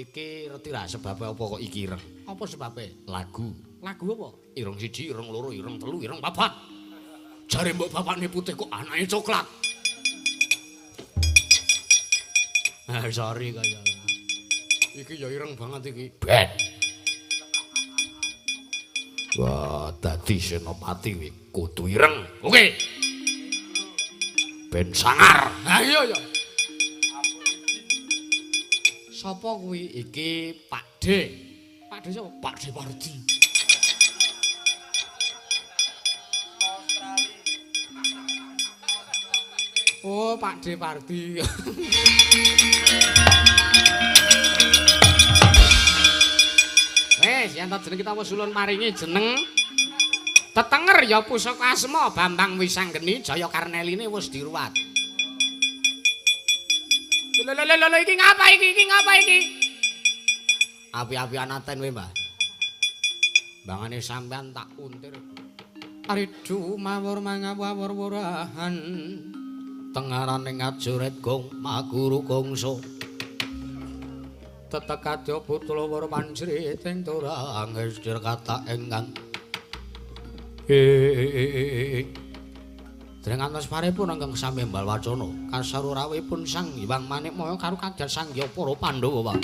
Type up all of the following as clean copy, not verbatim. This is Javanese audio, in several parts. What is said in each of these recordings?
Iki reti ra sebabe apa kok iki ireng? Apa sebabe? Lagu. Lagu apa? Ireng siji, ireng loro, ireng telu, ireng papat. Jare mbok bapakne putih kok anake coklat. Ah, sorry kaya. Iki ya ireng banget iki. Ben. Wah, dadi senopati kuwi kudu ireng. Oke. Ben sangar. Ha iya ya. Sapa kuwi? Iki Pak D. Pak D sapa? Pak D Pardi. Oh, Pak D Pardi. Wes, yen ta jeneng kita wis ulun maringi jeneng tetenger ya pusaka asma Bambang Wisanggeni Jaya Karneline wis diruwat. Lho lho lho iki ngapa iki? Iki ngapa iki? Api-apian aten kowe, Mbah. Mbangane sampean tak untir. Aridu mawur mangawur-wurahan tengarane ngajuret gong maguru gongso. Tetekadya putra wara panjriting turang esdir kata engkang dereng antos paripun ingkang sami mbal wacana kasaru rawuhipun Sang Hyang Manikmaya karo kadyan Sang Hyang para Pandhawa.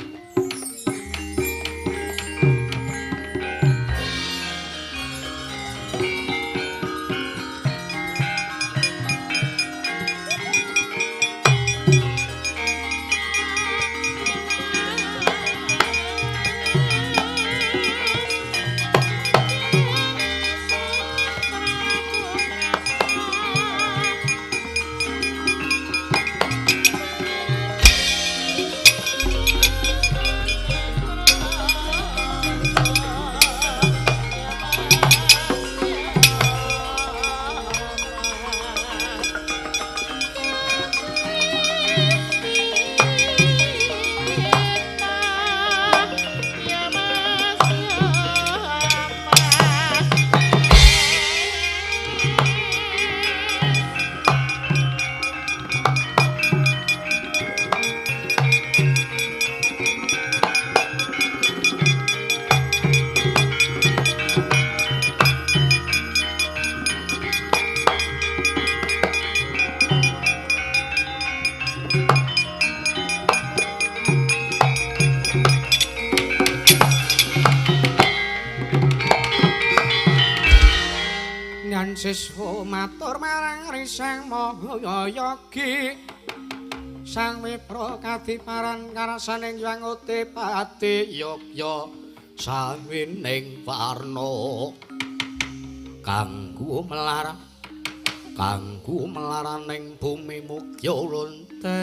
Siswa matur marang Risang Maha Yogi Sang Wipra kadiparan karsaning Hyang Utipati Yogya sawining warna kanggo melara kanggo melaraning bumi mugya lonte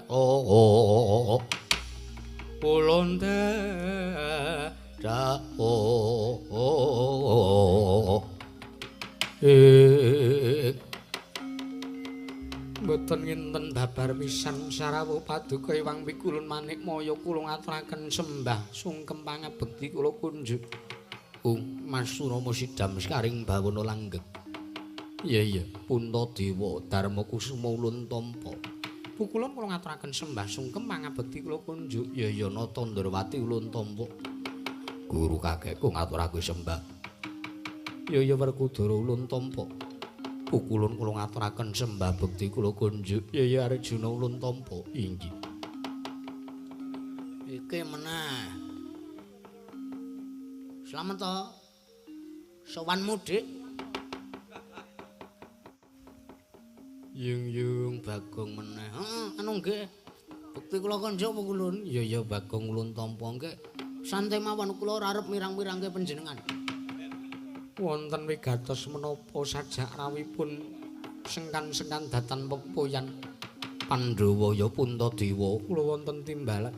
oh ulun te da oh mboten nginten babar pisan sarawuh paduka Hyang Wikulun Manikmaya kula ngaturaken sembah sungkem pangabekti kula kunjuk. Mas Surama sidam sekaring bawana langgeng. Iya iya Puntadewa Darma Kusuma ulun tampa. Pukulun kula ngaturaken sembah sungkem pangabekti kula kunjuk. Iya iya Nata Ndrawati ulun tampa. Guru kakekku ngaturake sembah. Ya ya Werkudara ulun tampa. Pukulun kula ngaturaken sembah bekti kula kunjuk. Ya ya Arjuna ulun tampa. Inggih. Iki meneh. Slamet to. Sowanmu, Dik. Yung-yung Bagong meneh. Heeh, anu nggih. Bekti kula kunjuk pukulun. Ya ya Bagong ulun tampa nggih. Santai mawon kula ora arep mirang-mirangke panjenengan. Wonten wigatos menapa sajak rawuhipun sengkan-sengkan datan pepoyan Pandhawa ya Puntadewa kula wonten timbalan.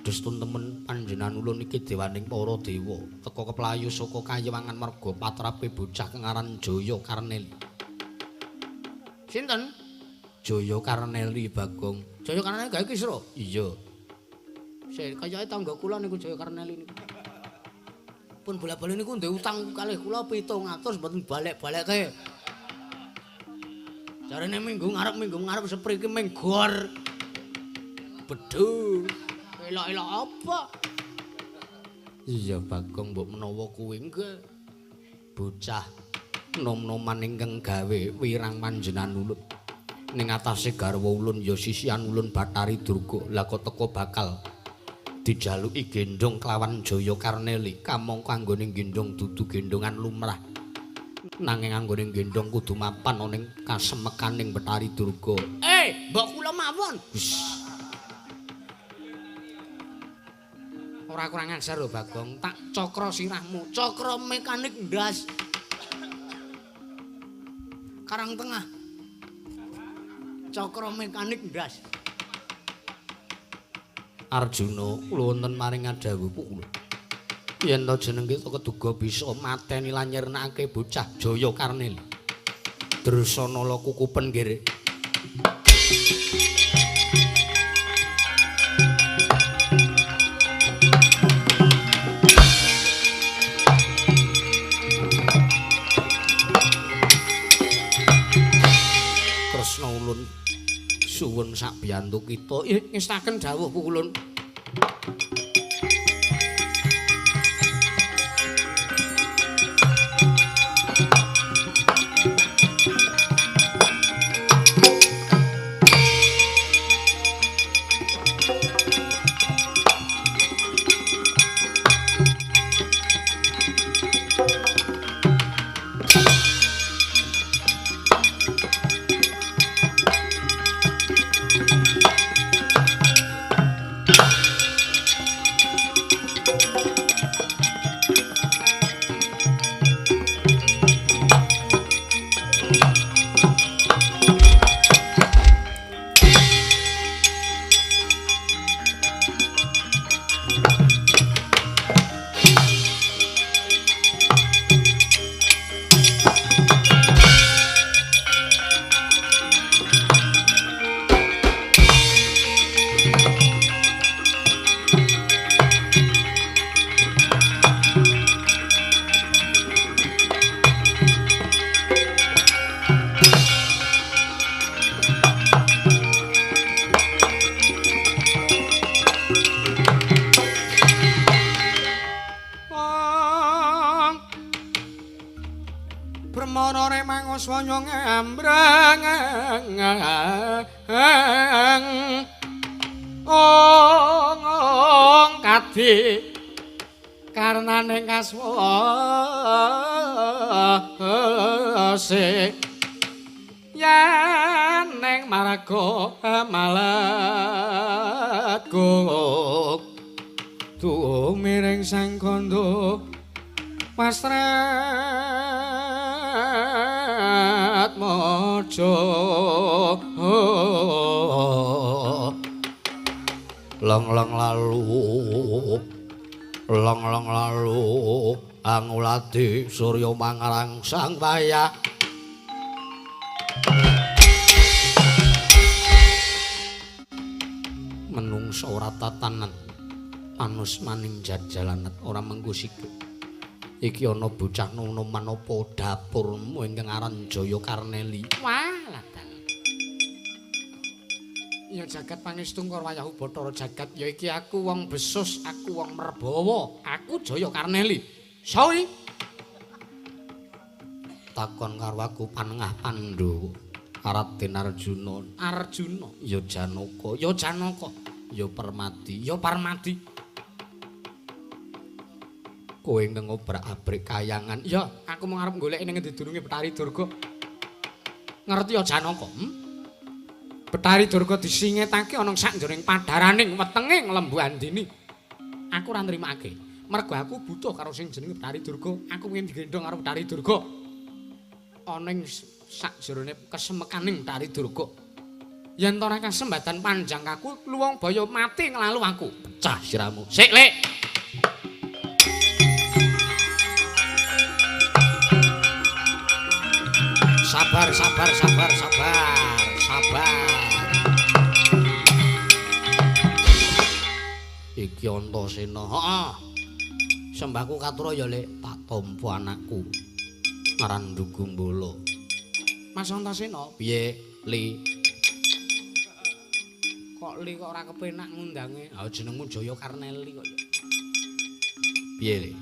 Destun temen panjenengan ulun iki dewaning para dewa teka keplayu saka kayewangan merga patrape bocah kang aran Jaya Karneli. Sinten? Jaya Karneli Bagong. Jaya Karneli gawe Kisra? Iya. Sik kayake tangga kula niku Jaya Karneli niku. Pun bola-bali niku ndek utang kalih kula 700 mboten balik-balekke. Jarene minggu ngarep sepri iki ming gor. Bedhu. Elok-elok apa? Iya Bagong mbok menawa kuwi nggih. Bocah nom-noman ingkang gawe wirang panjenengan ulun. Ning atase garwa ulun ya sisihan ulun Bathari Durga. Lah kok teko bakal dijaluki gendhong kelawan Jaya Karneli kamangka anggone gendhong dudu gendhongan lumrah. Nanging anggone gendhong kudu mapan ana ing kasemekaning Bathari Durga. Mbok kula mawon. Ora kurang ajar lho Bagong, tak cakra sirahmu, cakra mekanik ndas. Karang tengah. Cakra mekanik ndas. Arjuna kula wonten maring ngadhawuh kula. Yen to jeneng kita keduga bisa mateni lan nyirnakake bocah Jaya Karneli. Dresanala kukupen nggih. Kresna ulun suwun sak biyantu kita ngestaken dawuh ulun. Swanya ngambrang ong kadi karnane kaswase yen ning marga malet gok tumiring sang kandha pasrat mojo long-long lalu long-long lalu angulati surya mangarang sang wayah menungsa ora tatanan anus maning jajalanet ora mengko sikik. Iki ana bocah noman apa dapurmu ingkang aran Jaya Karneli. Wah, ladal. Ya jagat pangestu wayahu Bathara jagat ya iki aku wong besus, aku wong merbawa, aku Jaya Karneli. Sawi. Takon karo aku panengah Pandhawa. Raden Arjuna, Arjuna, ya Janaka, ya Janaka, ya Permadi, ya Parmadi. Kowe ngobrak-abrik kayangan. Ya, aku mau arep golek ning ngendi durunge Bathari Durga. Ngerti ya Janaka? Bathari Durga disingetake ana sak jroning padharaning wetenge Lembu Andini. Aku ora nrimake. Mergo aku butuh karo sing jenenge Bathari Durga. Aku pengen digendhong karo Bathari Durga. Ana ing sak jerone kesemekaning Bathari Durga. Yen to ora kasembatan panjang aku luwung baya mati nglalu aku. Pecah siramu. Sik, Lek. Sabar, sabar, sabar, sabar, sabar. Iki Antasena. Heeh. Sembahku katura ya, Lek, tak tampa anakku. Aran Dugumbala. Mas Antasena, piye, Li? Kok Li kok ora kepenak ngundange? Ha jenengmu Jaya Karneli kok. Piye, Li?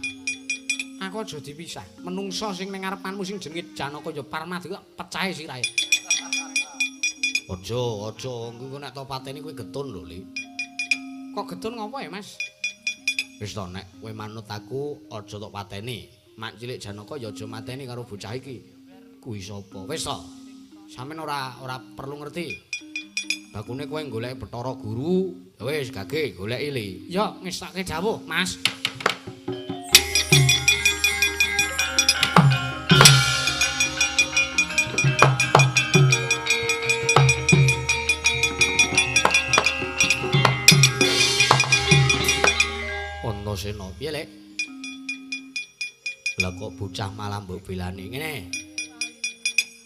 Aku aja dipisah. Menungsa sing ning ngarepanmu sing jenenge Janaka ya Parmadi kok pecahe sirahe. Aja, aja, engko nek to pateni kowe getun lho, Li. Kok getun ngopo ya, Mas? Wis to nek kowe manut aku aja tok pateni. Mak cilik Janaka ya aja mateni karo bocah iki. Kuwi sapa? Wis to. Sampeyan ora perlu ngerti. Bakune kowe golek Bathara Guru, ya wis gage goleki, Li. Ya, ngestake dawuh, Mas. Antasena, piye, Lek? Lah kok bocah malah mbok belani ngene.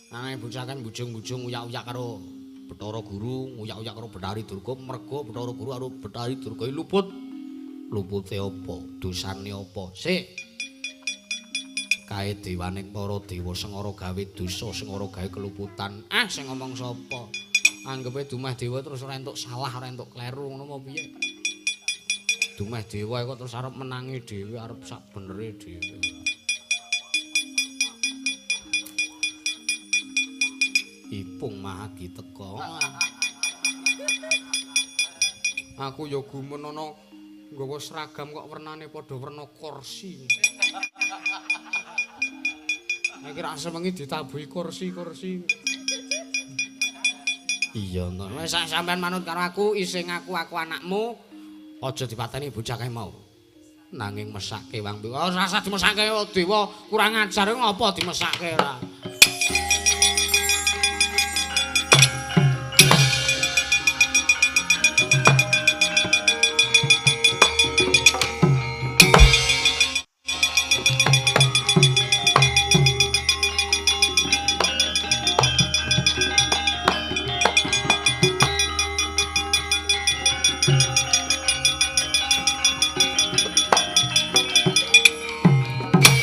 Anake bocah kan bujung-bujung uyak-uyak karo Bathara Guru, uyak-uyak karo Bathari Durga, mergo Bathara Guru karo Bathari Durga luput. Lupute apa? Dosane apa? Sik. Kae dewaning para dewa sengara gawe dosa, sengara gawe keluputan. Ah, sing ngomong sapa? Anggepe dumeh dewa terus ora entuk salah, ora entuk kleru ngono apa piye? Dumeh dewa kok terus arep menangi dhewe, arep sak benere dhewe. Ipung Mahagi teka. Aku ya gumun ana nggawa seragam kok wernane padha werna kursi. Iki ra sewengi ditabuhi kursi-kursi. Iya, ngono. Wis sampean manut karo aku, isih ngaku aku anakmu. Aja dipateni bocah kae mau. Nanging mesake wang. Oh, ora usah dimesake dewa, kurang ajar ngopo dimesake ora.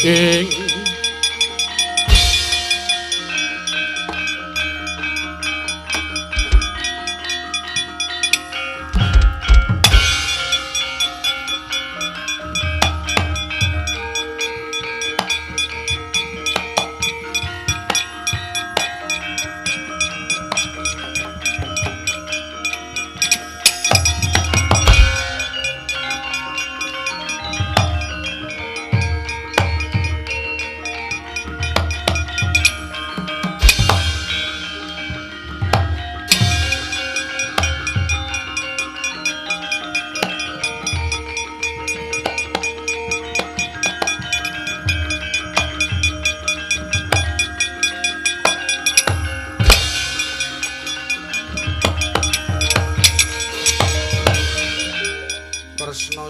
Ing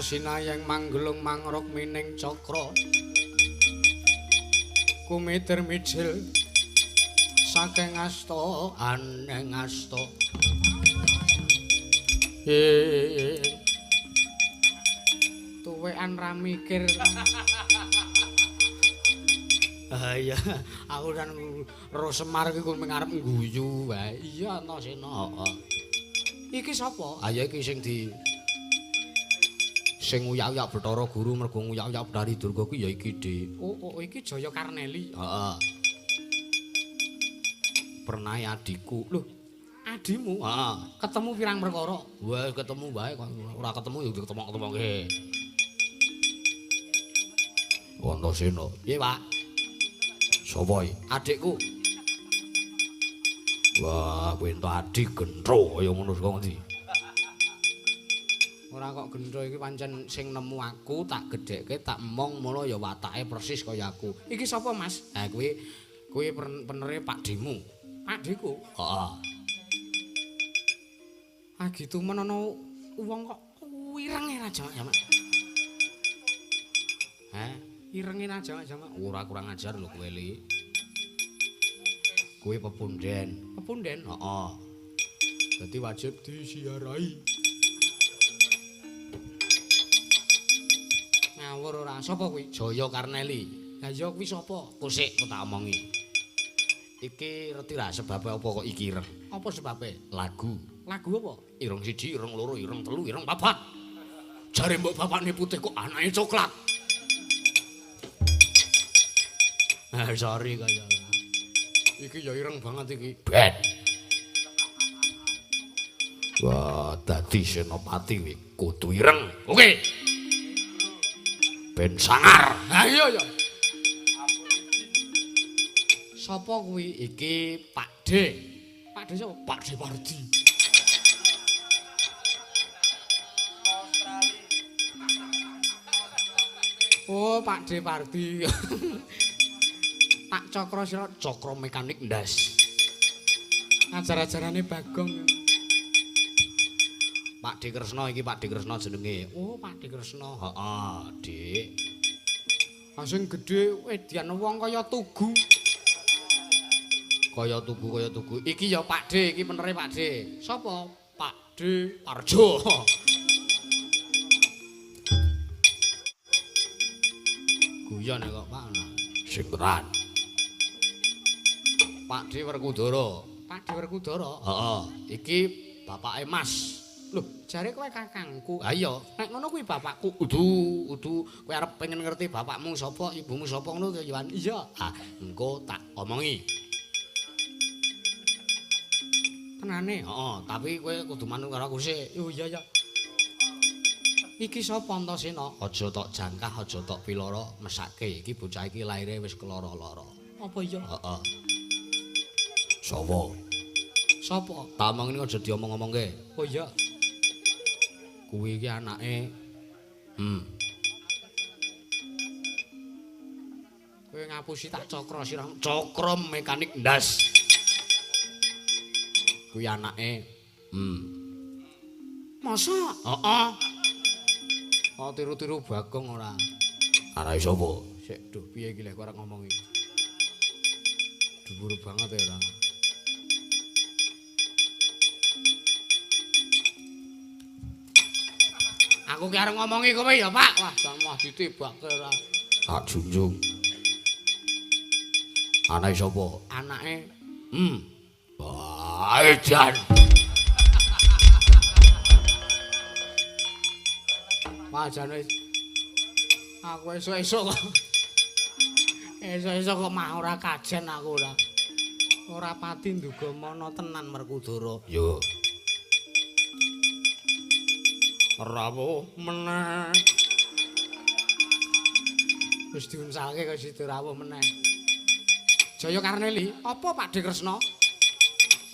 sinayeng manggelung mangrok mining cakra kumitir mijil saking asta aneng asta tuwekan ra mikir. Ah iya, aku kan ro Semar iki ku ngarep ngguyu wae. Iya Antasena, heeh. Iki sapa? Ah ya iki sing di sing uyak-uyak Bathara Guru mergo nguyak-uyak Bathari Durga kuwi ya iki, Dik. Oh, oh iki Jaya Karneli. Heeh. Pernah adikku. Lho, adimu? Heeh. Ketemu pirang perkara? Wah, ketemu wae kok ora ketemu ya diketemok-ketemokke. Antasena. Piye, Pak? Sapa iki? Adikku. Wah, kowe entuk adik gendro kaya ngono saka ngendi? Ora kok gendro iki pancen sing nemu aku tak gedhekke tak emong mula ya watake persis kaya aku. Iki sapa, Mas? Ha kuwi kuwi penere Pakdhemu. Pakdheku? Heeh. Ah gitu men ana wong kok irenge ra jamak-jamak. Heh, irenge ra jamak-jamak. Ora kurang ajar lho kowe, Li. Kowe pepunden. Pepunden? Heeh. Dadi wajib disiarahi. Ngawur ora. Sapa kuwi? Jaya Karneli. Lah iya kuwi sapa? Kusik aku tak omongi. Iki reti ra sebabe apa kok iki ireng? Apa sebabe? Lagu. Lagu apa? Ireng siji, ireng loro, ireng telu, ireng papat. Jare mbok bapakne putih kok anake coklat. Ah, sorry kaya. Iki ya ireng banget iki. Ben. Wah, dadi senopati kuwi kudu ireng. Oke. Ben sangar. Ha iya ya. Sapa kuwi? Iki Pak D. Pak D sapa? Pak D Pardi. Oh, Pak D Pardi. Pak Cokro sira cokro mekanik ndas. Ajar-ajarane Bagong. Pak D Kresna iki Pak D Kresna jenenge. Oh, Pak D Kresna. Heeh, Dik. Sing gedhe edian wong kaya tugu. Kaya tugu, kaya tugu. Iki ya Pak D, iki penere Pak D. Sapa? Pak D Parjo. Guyon kok Pak. Sing tenan. Pak D Werkudara. Pak D Werkudara. Heeh. Iki bapake Mas. Lho, jare kowe kakangku. Ha iya, nek ngono kuwi bapakku. Udu, udu. Kowe arep pengen ngerti bapakmu sapa, ibumu sapa ngono to, Yohan? Iya. Ah, engko tak omongi. Tenane? Heeh, tapi kowe kudu manut karo aku sik. Oh iya ya. Iki sapa Antasena? Aja tok jangkah, aja tok piloro, mesake. Iki bocah iki laire wis keloro-loro. Apa iya? Heeh. Sapa? Sapa? Tak omongin aja diomong-omongke. Oh iya. Kuwi iki anake. Kowe ngapusi tak cokro sirah. Cokro mekanik ndas. Kuwi anake. Masa? Heeh. Oh tiru-tiru Bagong ora. Arake sapa? Sik, duh piye iki lek arep ngomong iki. Dhuwur banget ya ora. Aku ki arep ngomongi kowe ya, Pak. Wah, jan mah ditibake ora. Tak junjung. Anake sapa? Anake. Wah, edan. Wah, jan wis. Aku esuk-esuk kok. Esuk-esuk kok mah ora kajen aku ora. Ora pati nduga mana tenan Werkudara. Yo. Rawuh meneh. Wis diunsalke kok sida rawuh meneh. Jaya Karneli, apa Pak D Kresna?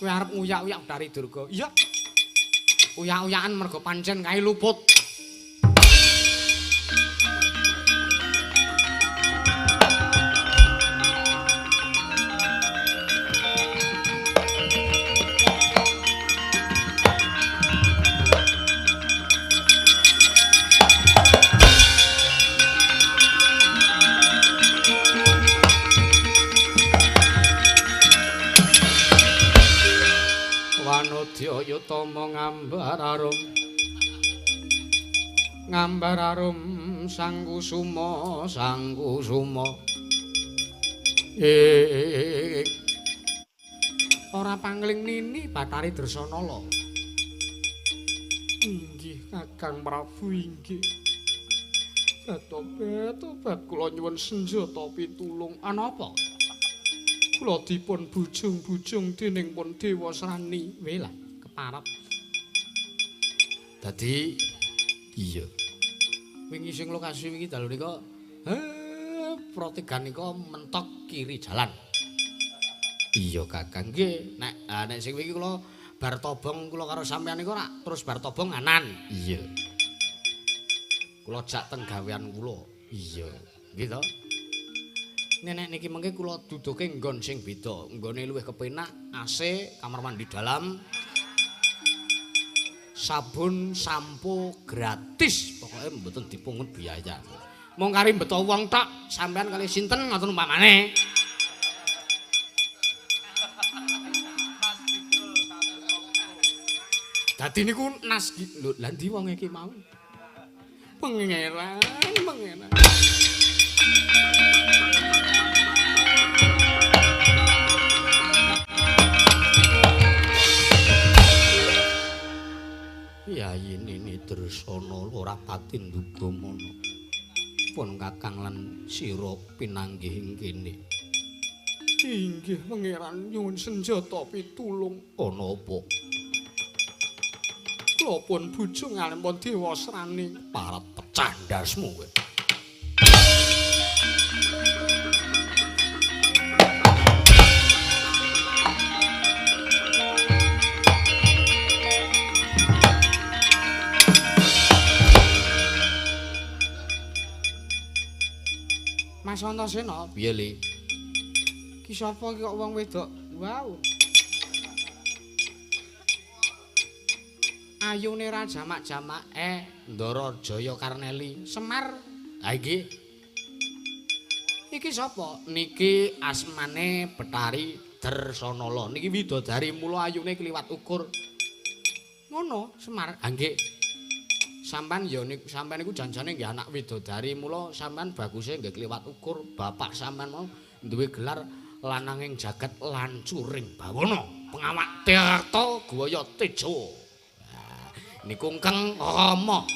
Kowe arep nguyak-uyak dari Durga. Iya. Uyak-uyakan mergo pancen kae luput. Tama ngambar arum, ngambar arum sang kusuma, sang kusuma. Ora pangling nini Bathari Dresanala. Inggih Kakang Prabu inggih. Tobat tobat kula nyuwun senjata pitulung. Ana apa? Kula dipun bujung-bujung dening pun Dewa Srani. Welah keparep. Dadi iya. Wingi sing lokasi wingi dalu nika protegan nika mentok kiri jalan. Iya Kakang nggih. Nek nek sing wingi kula bar tobong kula karo sampeyan niku rak terus bar tobong anan. Iya. Kula jak teng gawean kula. Iya. Nggih to. Nenek niki mengke kula duduke nggon sing beda, nggone luwih kepenak, AC, kamar mandi dalam, sabun, sampo gratis, pokoke mboten dipungut biaya. Mung kari mbeto wong tok, sampean kali sinten ngoten umpamane. Dadi niku nas lho, lha ndi wong iki mau? Pangeran, pangeran. Yayi Nini Drersana ora pati nduga mana. Pun Kakang lan sira pinanggih ing kene. Inggih Pangeran, nyuwun senjata pitulung. Ana apa? Kula pun bujung alempun dewasrani. Parat pecah ndasmu kowe. Mas Antasena, piye Li? Ki sapa iki kok wong wedok? Wow. Ayune ra jamak-jamak Ndara Jaya Karneli. Semar. Ha iki. Iki sapa? Niki asmane Betari Dresanala. Niki widodari mula ayune kliwat ukur. Ngono, Semar. Ha nggih. Sampeyan ya niku sampeyan niku janjane nggih anak widodari mula sampeyan baguse nggih kliwat ukur. Bapak sampeyan mau duwe gelar lananging jagat lancuring bawana pengawak tirta gwaya teja. Niku Kang Rama.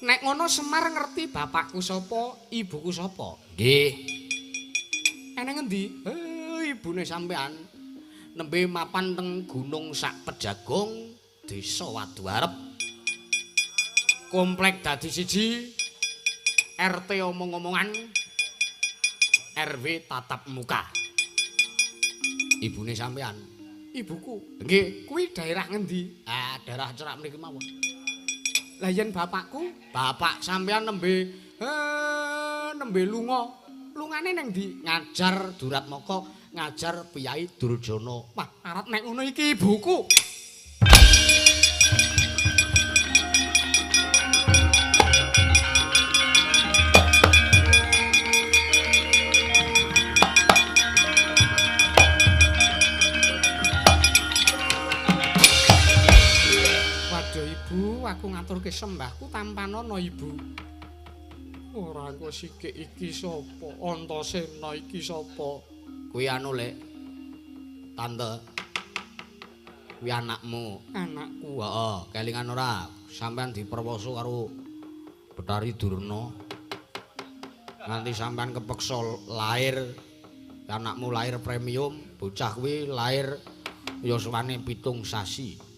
Nek ngono Semar ngerti bapakku sapa, ibuku sapa? Nggih. Eneng ngendi? Ibune sampean nembe mapan teng Gunung Sak Pejagong, Desa Waduarep. Komplek dadi siji, RT omong-omongan, RW tatap muka. Ibune sampean. Ibuku. Nggih, kuwi daerah ngendi? Ah, daerah cerak mriki mawon. Lah yen bapakku, bapak sampean nembe nembe lunga. Lungane ning ndi? Ngajar Duratmaka, ngajar Piyai Durjana. Wah, arep nek ngono iki ibuku. Ibu, aku ngaturke sembahku tampanana ibu. Ora kok sikik iki sapa? Antasena iki sapa? Kuwi anu, Lek. Tante. Kuwi anakmu. Anakku. Heeh, kelingan ora? Sampeyan diperwoso karo Betari Durna. Nganti sampeyan kepeksa lahir, anakmu lahir premium, bocah kuwi lahir yuswane 7 sasi.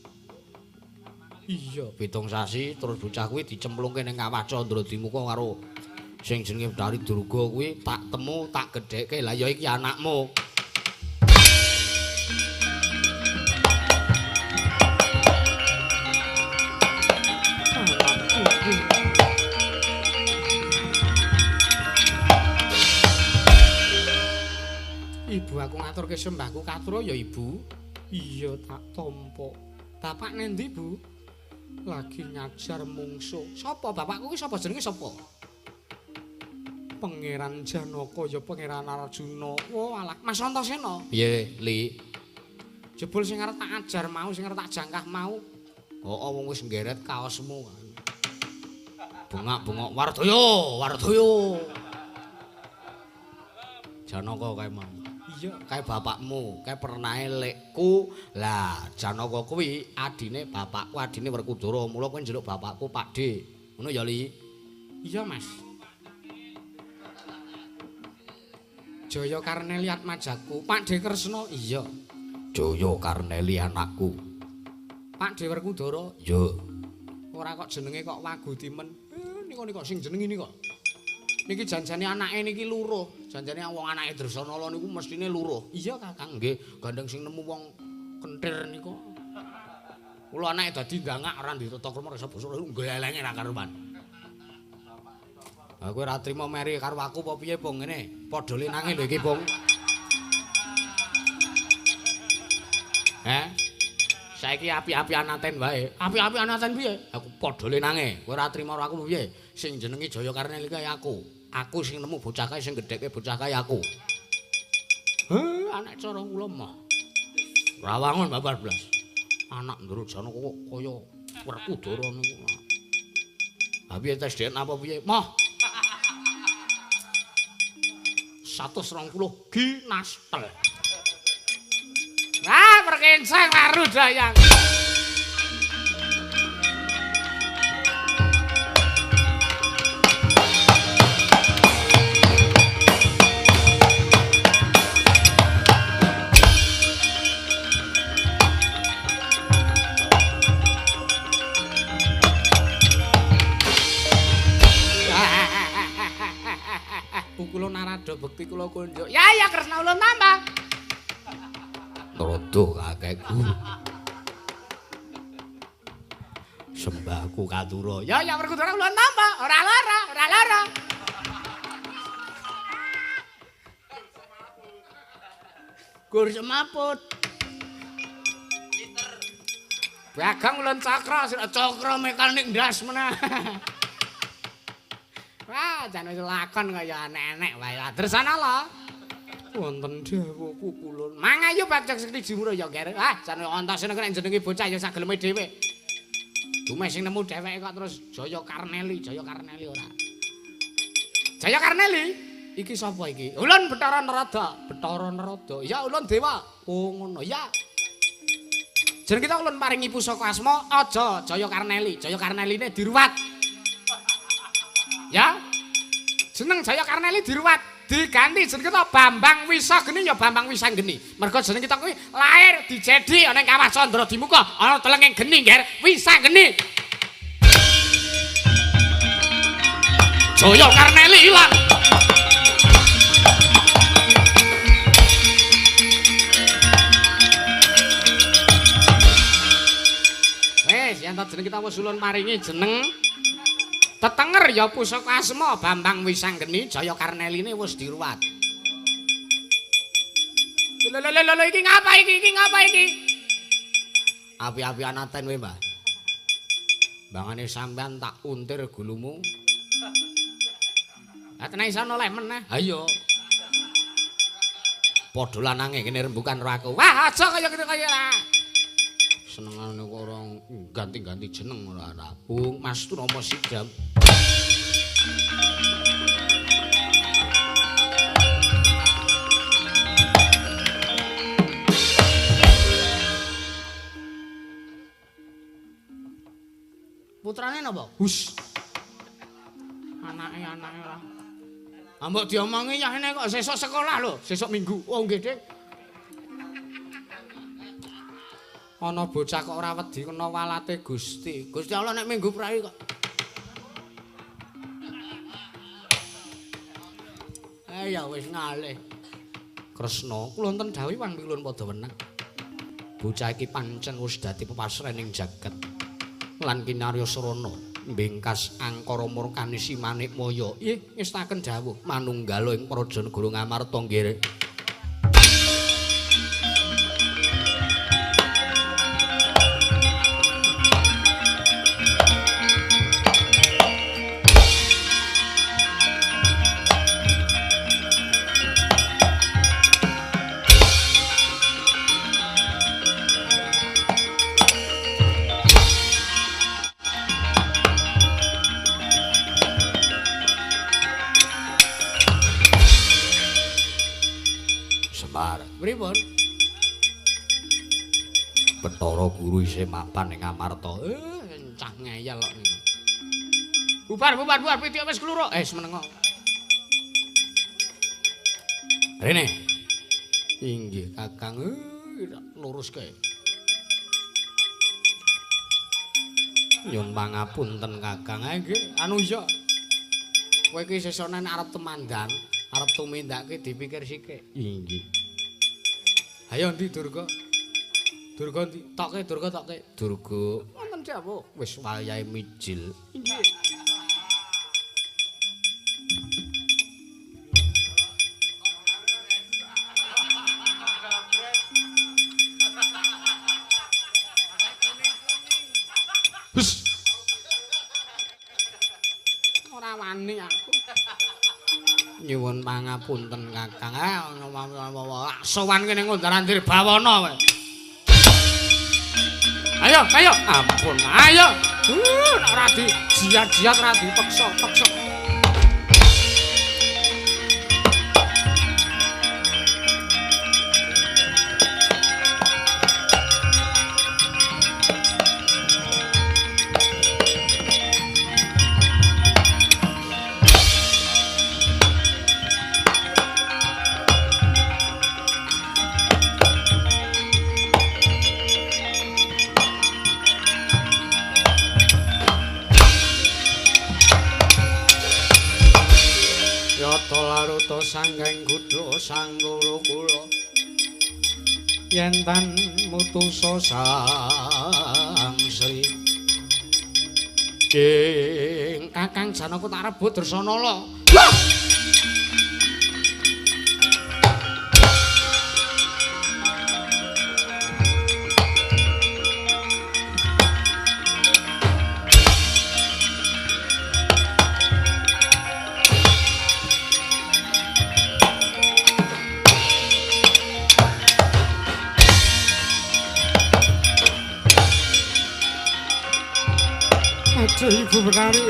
Iya, 7 sasi terus bocah kuwi dicemplungke ning Kawah Candradimuka karo sing jenenge Betari Durga kuwi tak temu tak gedhekke. Lah ya iki anakmu. Ibu, aku ngaturke sembahku katura ya ibu. Iya, tak tampa. Bapak nendi, Bu? Lagi ngajar mungsuh. Sapa bapakku ki sapa jenenge sapa? Pangeran Janaka ya Pangeran Arjuna. Oh alah, Mas Antasena. Piye, Li? Jebul sing arep tak ajar mau, sing arep tak jangkah mau. Heeh, wong wis nggeret kaosmu. Bengak-bengok Wardaya, Wardaya. Janaka kae mau. Iya, kae bapakmu, kae pernahe lekku. Lah, Janaka kuwi adine bapakku, adine Werkudara. Mula kowe njaluk bapakku Pakde. Ngono ya, Li? Iya, Mas. Jaya Karneli atmajaku, Pakde Kresna. Iya. Jaya Karneli anakku. Pakde Werkudara. Iya. Ora kok jenenge kok Wagutimen. Niku niku sing jenenge niku. Niki janjane anake niki luruh. Janjane wong anake Dresanala niku mestine luruh. Iya, Kakang. Nggih, gandeng sing nemu wong kentir niku. Kula anake dadi ndangak ora ndek tata krama rasa basa glelenge ra karuan. Ha kowe ora trima meri karo aku apa piye, Bung? Ngene, padha lenange lho iki, Bung. Heh. Saiki api-api anaten wae. Api-api anaten piye? Aku padha lenange. Kowe ora trima karo aku piye? Sing jenenge Jaya Karneli kae aku. Aku sing nemu bocah kae, sing gedhekke bocah kae aku. Heh, anak cara kula mah. Rawangun babar blas. Anak Ndara Janaka kok kaya Werkudara niku. Ha piye tes DNA apa piye? Mah. 120 ginastel. Ah, perkenceng waru dayang. Narada bekti kula kunjuk. Ya ya Kresna ulun tampa. Narada kakekku. Sembahku katura. Ya ya Werkudara ulun tampa. Ora lara, ora lara. Gur semaput. Bagong ulun cakra, cakra mekanik ndas meneh. Wah, jan wis lakon kaya enek-enek wae. Dresana lho. Wonten dawuh pukulun. Mangayu Bagong Sekti Jimura ya, Ger. Ah, jan ontosene nek jenenge bocah ya sak geleme dhewe. Dumeh sing nemu dheweke kok terus Jaya Karneli, Jaya Karneli ora. Jaya Karneli? Iki sapa iki? Ulun Bathara Narada, Bathara Narada. Ya ulun dewa. Oh ngono ya. Jeneng kita ulun paringi pusaka asma aja Jaya Karneli. Jaya Karneline diruwat. Ya. Jeneng Jaya Karneli diruwat, diganti jeneng kita Bambang Wisageni ya Bambang Wisanggeni. Mergo jeneng kita kuwi lahir dijedi ana ing Kawah Candra Dimuka, ana telenging geni, Nger. Wisanggeni. Jaya Karneli ilang. Wis, yen ta jeneng kita wis ulun paringi jeneng tetenger ya pusaka asma Bambang Wisanggeni Jaya Karneline wis diruwat. Lho lho lho lho iki ngapa iki? Iki ngapa iki? Api-apian aten kowe, Mbah. Mbangane sampean tak untir gulumu. Ha tenan iso noleh meneh. Ha iya. Padha lanange kene rembukan karo aku. Wah, aja kaya gitu kaya lah. Senengane kok ora ganti-ganti jeneng ora rabung. Mas Turama Sidam. Putrane napa? Hus. Anake anake ora. Ah mbok diomongi ya ene kok sesuk sekolah lho, sesuk Minggu. Oh nggih, Dik. Ana bocah kok ora wedi kena walate Gusti. Gusti Allah nek Minggu prai kok. Ya wis ngalih. Kresna, kula wonten dawuh wang pilun padha wenang. Bocah iki pancen wis dadi pepasren ing jagat. Lan kinarya srana mbingkas angkara murkane si Manikmaya. Ih, ngestaken dawuh manunggala ing praja negara Ngamarta nggih. Pripun? Bathara Guru isih mapan ing Amarta. Encah ngeyel kok niku. Bubar, bubar, bubar, pitik wis kluruk. Menengo. Rene. Inggih, Kakang. Luruske. Nyun pangapunten, Kakang. Nggih, anu iya. Kowe iki sesuk nek arep temandang, arep tumindake dipikir sithik. Inggih. Ayo ndi Durga? Durga ndi? Toke Durga toke. Durga. Wonten dawuh. Wis wayahe mijil. Inggih. Hus. Ora wani aku. Nyuwun pangapunten Kakang. Sowan kene ngundaran Dirbawana kowe. Ayo, ayo. Ampun, ayo. Nek ora di jiat-jiat ora dipeksa-peksa. sanggeng kudha sanggara kula yen tan mutusa Sang Sri. Ing Kakang Janaka tak rebut Dresanala. Aduh, Ibu Betari.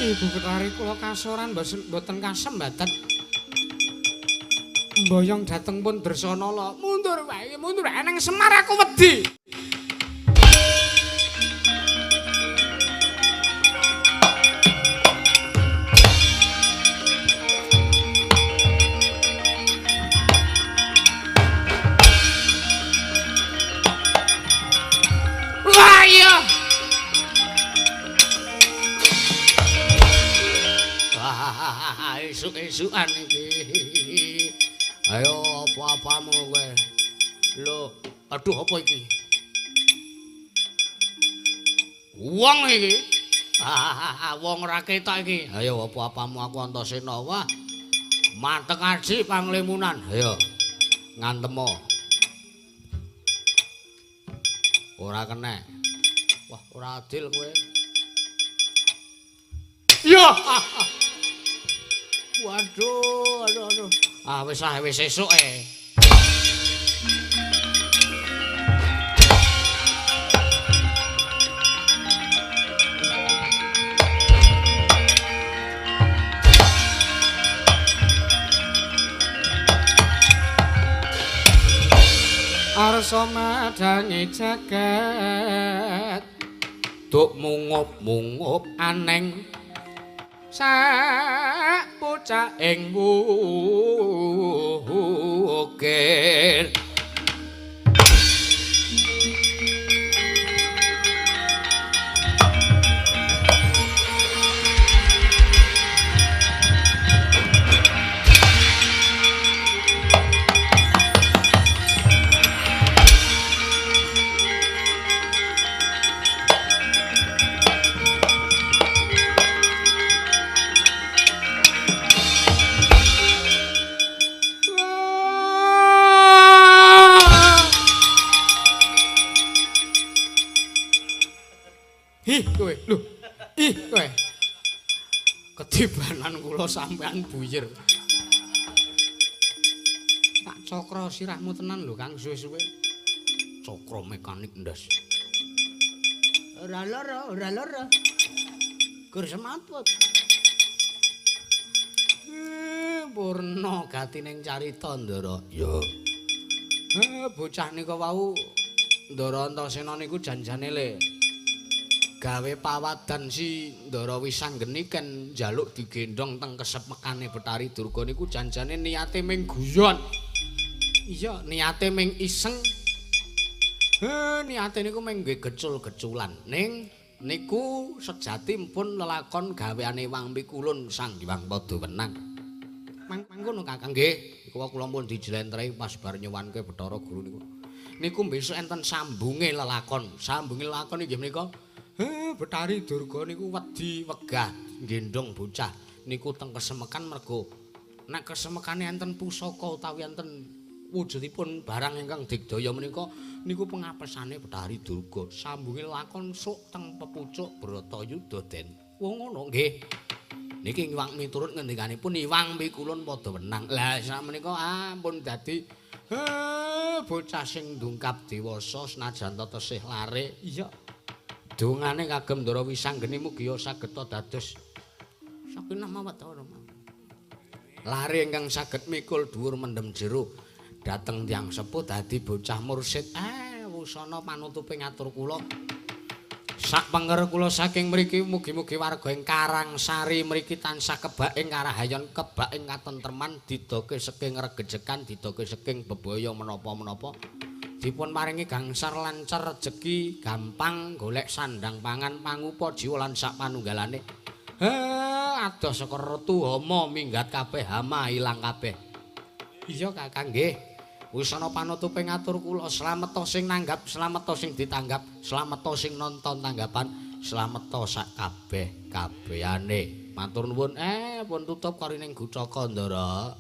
Ibu Betari kula kasoran mboten kasembaten. Mboyong dhateng pun Dresanala. Mundur wae, mundur wae nang Semar aku wedi. Esuk-esukan iki. Ayo apa-apamu kowe. Lho, aduh apa iki? Wong iki. Wong ora ketok iki. Ayo apa-apamu aku Antasena. Wah. Mantek aji panglimunan. Ayo ngantemo. Ora kena. Wah, ora adil kowe. Ya. Waduh, aduh, aduh. Ah, wis ah, wis esuk e. Arsa madangi jagat duk mungup-mungup aneng sak bocah ing wukir. Ih kowe, lho. Ih kowe. Ketibanan kula sampean buyer. Tak cokro sirahmu tenan lho Kang suwe-suwe. Cokro mekanik ndas. Ora lara, ora lara. Gur semaput. Purna gatining carita Ndara. Ya. Bocah nika wau Ndara Antasena niku janjane le. Gawe pawadan si Ndara Wisanggeni ken njaluk digendhong teng kesepekane Betari Durga niku janjane niate ming guyon. Iya, niate ming iseng. Niate niku ming nggih gecul-geculan. Ning niku sejati pun lelakon gaweane Wang Pikulun Sang Hyang Padawenang. Mangkono Kakang nggih, iku kula pun dijlentrehi pas bar nyuwanke Bathara Guru niku. Niku besok enten sambunge lelakon. Sambunge lelakon inggih menika Betari Durga niku wedi wegah nggendhong bocah niku teng kesemekan mergo nek kesemekane enten pusaka utawi enten wujudipun barang ingkang digdaya menika niku pengapesane Betari Durga. Sambunge lakon sok teng pepucuk Bratayuda den. Wong ngono nggih. Niki Iwang miturut ngendikanipun Iwang Pikulun padha wenang. Lah sakmenika ampun dadi bocah sing ndungkap dewasa senajan tesih lare. Iya. Dongane kagem Ndara Wisanggeni mugi saged dados sakinah mawaddah warahmah. Lare ingkang saged mikul dhuwur mendem jero dhateng tiyang sepuh dadi bocah mursid. Wusana panutupe ngatur kula. Sak penger kula saking mriki mugi-mugi warga ing Karangsari mriki tansah kebak ing karahayon, kebak ing katentreman, didoke saking regejekan, didoke saking bebaya menapa-menapa. Dipun paringi gangsar lancar rejeki, gampang golek sandang pangan pangupa jiwa lan sak panunggalane. Adoh saka retu hama minggat kabeh, hama ilang kabeh. Iya Kakang nggih. Wis ana panutupe ngatur kula, slameta sing nanggap, slameta sing ditanggap, slameta sing nonton tanggapan, slameta sak kabeh kabehane. Matur nuwun. Pun tutup karining gucaka, Ndara.